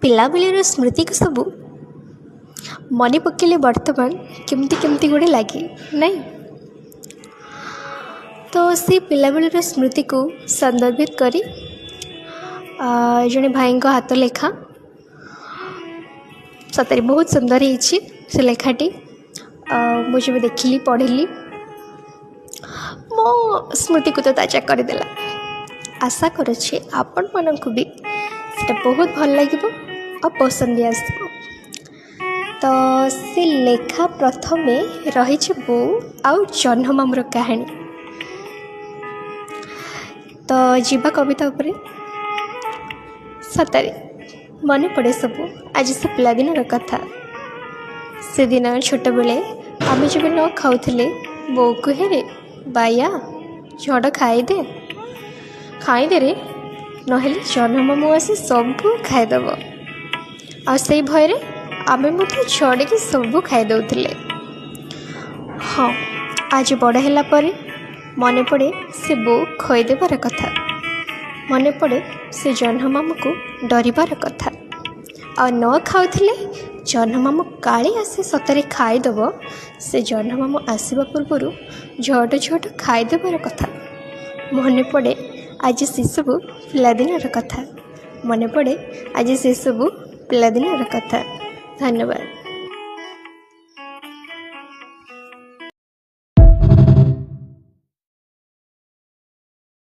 ପିଲାବେଳର ସ୍ମୃତିକୁ ସବୁ ମନେ ପକାଇଲେ ବର୍ତ୍ତମାନ କେମିତି କେମିତି ଗୋଟେ ଲାଗେ ନାଇଁ? ତ ସେ ପିଲାବେଳର ସ୍ମୃତିକୁ ସନ୍ଦର୍ଭିତ କରି ଜଣେ ଭାଇଙ୍କ ହାତ ଲେଖା, ସତରେ ବହୁତ ସୁନ୍ଦର ହେଇଛି ସେ ଲେଖାଟି। ମୁଁ ଯେବେ ଦେଖିଲି, ପଢ଼ିଲି, ମୋ ସ୍ମୃତିକୁ ତ ତାଜା କରିଦେଲା। ଆଶା କରୁଛି ଆପଣମାନଙ୍କୁ ବି ସେଇଟା ବହୁତ ଭଲ ଲାଗିବ ଆଉ ପସନ୍ଦ ବି ଆସିବ। ତ ସେ ଲେଖା ପ୍ରଥମେ ରହିଛି ବୋଉ ଆଉ ଜହ୍ନମାମୁଁର କାହାଣୀ। ତ ଯିବା କବିତା ଉପରେ। ସତରେ ମନେ ପଡ଼େ ସବୁ ଆଜି ସେ ପିଲାଦିନର କଥା। ସେଦିନ ଛୋଟବେଳେ ଆମେ ଯେବେ ନ ଖାଉଥିଲେ, ବୋଉ କୁହେ, ବାଇଆ ଝଡ଼ ଖାଇଦେ, ଖାଇଦେରେ, ନହେଲେ ଜହ୍ନମାମୁଁ ଆସି ସବୁ ଖାଇଦେବ। ଆଉ ସେଇ ଭୟରେ ଆମେ ମଧ୍ୟ ଛଡ଼େଇକି ସବୁ ଖାଇଦେଉଥିଲେ। ହଁ, ଆଜି ବଡ଼ ହେଲା ପରେ ମନେ ପଡ଼େ ସେ ବୋଉ ଖୋଇଦେବାର କଥା, ମନେ ପଡ଼େ ସେ ଜହ୍ନମାମୁଁକୁ ଡରିବାର କଥା। ଆଉ ନ ଖାଉଥିଲେ ଜହ୍ନମାମୁଁ କାଳେ ଆସି ସତରେ ଖାଇଦେବ, ସେ ଜହ୍ନମାମୁଁ ଆସିବା ପୂର୍ବରୁ ଝଟ ଝଟ ଖାଇଦେବାର କଥା। ମନେ ପଡ଼େ ଆଜି ସେସବୁ ପିଲାଦିନର କଥା, ମନେ ପଡ଼େ ଆଜି ସେସବୁ ପିଲାଦିନର କଥା। ଧନ୍ୟବାଦ।